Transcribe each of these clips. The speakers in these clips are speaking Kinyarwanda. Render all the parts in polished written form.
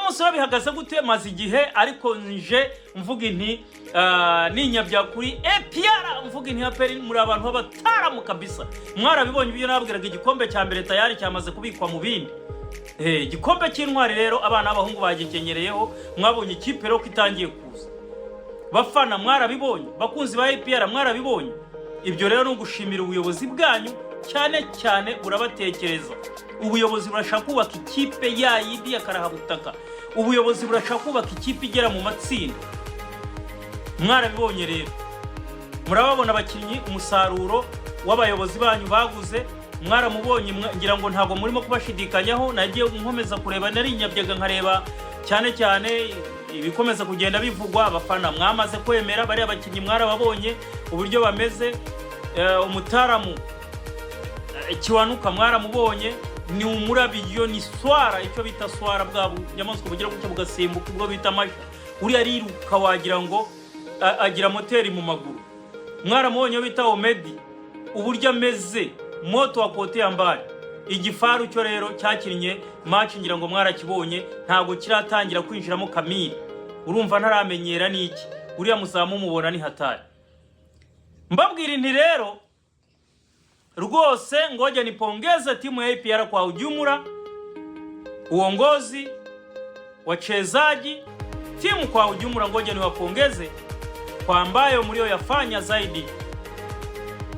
Uno munsi rero bihagaze gute? Maze igihe ariko nje mvuga inti ninyabya kuri APR, mvuga inti APR muri abantu b'abataramu kabisa. Mwarabibonye ibyo nababwiraga, igikombe cya mbere tayari cyamaze kubikwa mu bindi. Igikombe cy'intwari rero abana b'abahungu bagikenyeraho. Mwabonye ikipe rero ko itangiye kuza. Bafana, mwarabibonye. Bakunzi ba APR, mwarabibonye. Ibyo rero ni ugushimira ubuyobozi bwanyu cyane cyane, burabatekereza. Ubuyobozi burashaka kubaka ikipe ya yindi ya karahabutaka. Ubuyobozi burashaka kubaka ikipe igera mu matsinda. Mwarabibonye rero, murababona abakinnyi, umusaruro w'abayobozi banyu baguze mwaramubonye. Ngira ngo ntabwo murimo kubashidikanyaho. Nagiye nkomeza kureba, narinyabyaga nkareba cyane cyane ibikomeza kugenda bivugwa. Abafana mwamaze kwemera bariya bakinnyi, mwarababonye uburyo bameze. Umutaramu Kiwanuka mwaramubonye, ni umurabyo, ni swara, icyo bita swara, bwa bunyamaswa bugira gutya bugasimbuka, ubwo bita amasha. Uriya ariruka wagira ngo agira moteri mu maguru. Mwaramubonye bita Omedi, uburyo ameze, moto wa kote yambari. Igifaru cyo rero cyakinnye match, ngira ngo mwarakibonye, ntabwo kiratangira kwinjiramo. Kamiri urumva ntaramenyera n'iki, uriya muzamu mubona ni hatari. Mbabwira inti rero rwose, ngoja nipongeze timu ya APR kwa ujumla, uongozi, wachezaji, timu kwa ujumla, ngoja niwapongeze kwa ambayo mlioyafanya zaidi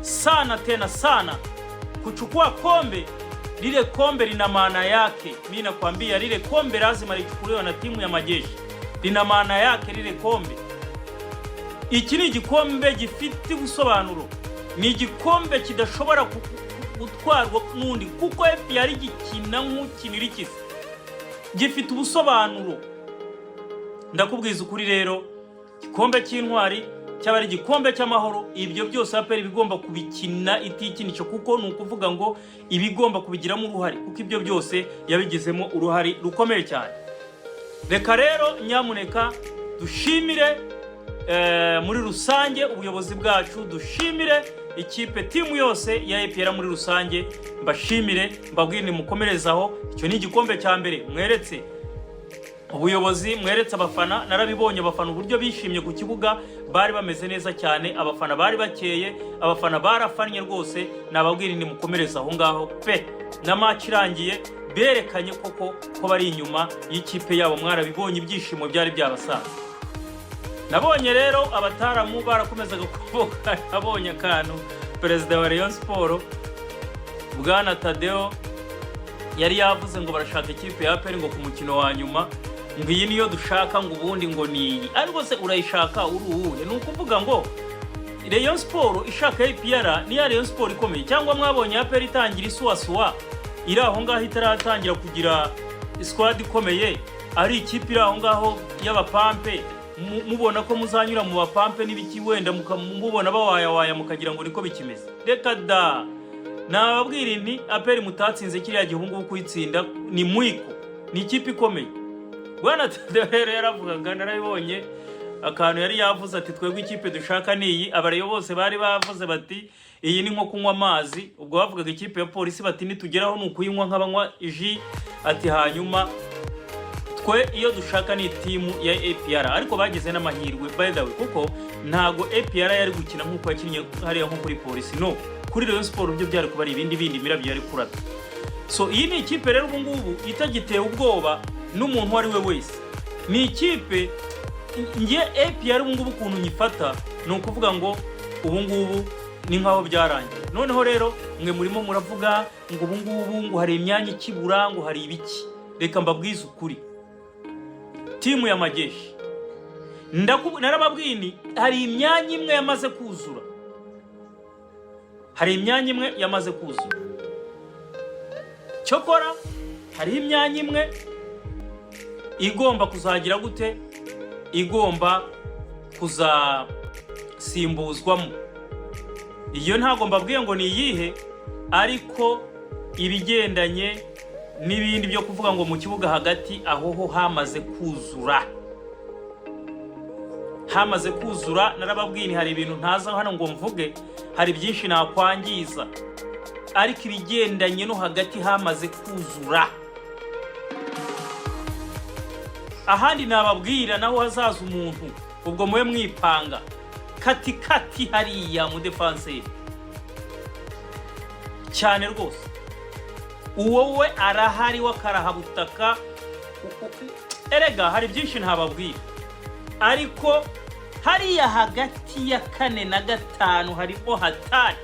sana tena sana kuchukua kombe. Lile kombe lina maana yake, mi nakwambia lile kombe lazima lichukuliwe na timu ya Majeshi, lina maana yake lile kombe. Iki ni igikombe gifite ubusobanuro, ni igikombe kidashobora gutwarwa n'undi, kuko APR gikina nk'ukinira ikizi, gifite ubusobanuro. Ndakubwiza ukuri rero, igikombe cy'intwari cyaba ari igikombe cy'amahoro, ibyo byose APR ibigomba kubikina itikinisho, kuko ni ukuvuga ngo ibigomba kubigiramo uruhare, kuko ibyo byose yabigizemo uruhare rukomeye cyane. Reka rero nyamuneka dushimire muri rusange ubuyobozi bwacu, dushimire ikipe, timu yose ya APR muri rusange. Mbashimire, mbabwire nimukomerezaho. Icyo ni igikombe cya mbere mweretse ubuyobozi, mweretse abafana. Narabibonye abafana uburyo bishimye ku kibuga, bari bameze neza cyane, abafana bari bakeye, abafana barafannye rwose. Nababwira nimukomereze aho ngaho pe. Na match irangiye berekanye koko ko bari inyuma y'ikipe yabo, mwarabibonye, ibyishimo byari byabasanze. Nabonye rero abataramu barakomezaga kuvuga. Nabonye akantu perezida wa Rayon Sport, bwana Tadeo, yari yavuze ngo barashaka ikipe ya APR ngo ku mukino wa nyuma, ngo iyi niyo dushaka, ngo ubundi ngo ni iyi. Ariko se urayishaka uri uwuhe? Ni ukuvuga ngo Rayon Sport ishaka APR niya Rayon Sport ikomeye, cyangwa mwabonye APR itangira isuwasuwa iri aho ngaho, itaratangira kugira squad ikomeye, ari ikipe iri aho ngaho y'abapampe, mubona ko muzanyura mu bapampe n'ibiki, wenda mubona bawayawaya mukagira ngo niko bikimeze. Reka da, nababwira inti APR mutatsinze kiriya gihe, ubu ngubu kuyitsinda ni mwiko, ni ikipe ikomeye. Bwana Tadeo rero yaravugaga, narabibonye akantu yari yavuze ati: "Twebwe ikipe dushaka ni iyi." Abareyo bose bari bavuze bati: "Iyi ni nko kunywa amazi." Ubwo bavugaga ikipe ya Polisi, bati: "Nitugeraho ni ukuyinywa nk'abanywa ji." Ati: "Hanyuma twe iyo dushaka ni timu ya APR." Ariko bagize n'amahirwe, by the way, kuko ntago APR yari gukina nk'uko yakinnye hariya nko kuri Polisi, no kuri Rayon Sport byo byari kuba ari ibindi bindi, mirabyo yari kurabya. So iyi ni ikipe rero ubu ngubu itagitewe ubwoba n'umuntu uwo ari we wese. Ni ikipe, nge APR ubu ngubu ukuntu nyifata ni ukuvuga ngo ubu ngubu ni nk'aho byarangiye. Noneho rero mwe murimo muravuga ngo ubu ngubu ngo hari imyanya ikibura, ngo hari ibiki. Reka mbabwize ukuri, timu ya Majeshi, narababwiye ni hari imyanya imwe yamaze kuzura, hari imyanya imwe yamaze kuzura. Cyokora hariho imyanya imwe igomba kuzagira gute, igomba kuzasimbuzwamo. Iyo ntabwo mbabwiye ngo ni iyihe, ariko ibigendanye n'ibindi byo kuvuga ngo mu kibuga hagati aho ho hamaze kuzura, hamaze kuzura. Narababwiye nti hari ibintu ntaza hano ngo mvuge, hari byinshi nakwangiza, ariko ibigendanye no hagati hamaze kuzura. Ahandi nababwira naho hazaza umuntu, ubwo mube mwipanga katikati hariya mu défenseur cyane rwose. Uwo we arahari w'akarahabutaka. Erega hari byinshi ntababwira, ariko hariya hagati ya kane na gatanu harimo hatari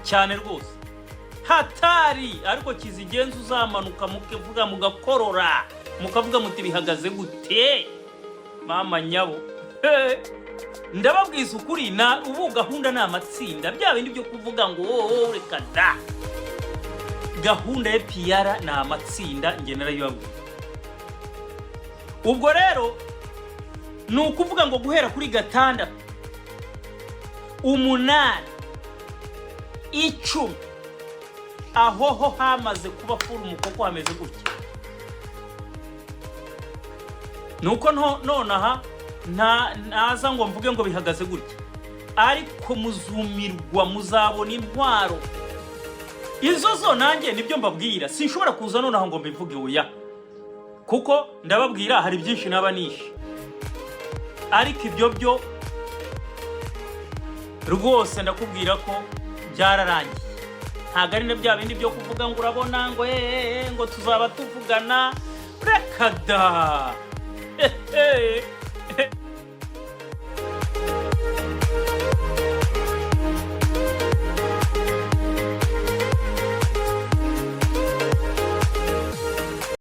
cyane rwose, hatari. Ariko kizigenza uzamanuka mukavuga, mugakorora, mukavuga muti: "Bihagaze gute, mama nyabo?" Ndababwiza ukuri, na ubu gahunda ni amatsinda. Bya bindi byo kuvuga ngo wowe, reka da. Gahunda ya APR ni amatsinda, njye narabibabwiye. Ubwo rero ni ukuvuga ngo guhera kuri gatandatu, umunani, 10, aho ho hamaze kuba full umukoko, hameze gutya. Nuko nonaha ntaza ngo mvuge ngo bihagaze gutya, ariko muzumirwa, muzabona intwaro izo zo. Nanjye nibyo mbabwira, sinshobora kuza nonaha ngo mbivuge, oya, kuko ndababwira hari byinshi naba nishe. Ariko ibyo byo rwose ndakubwira ko byararangiye, ntabwo ari na bya bindi byo kuvuga ngo urabona ngo eee, ngo tuzaba tuvugana, reka da. Hehe.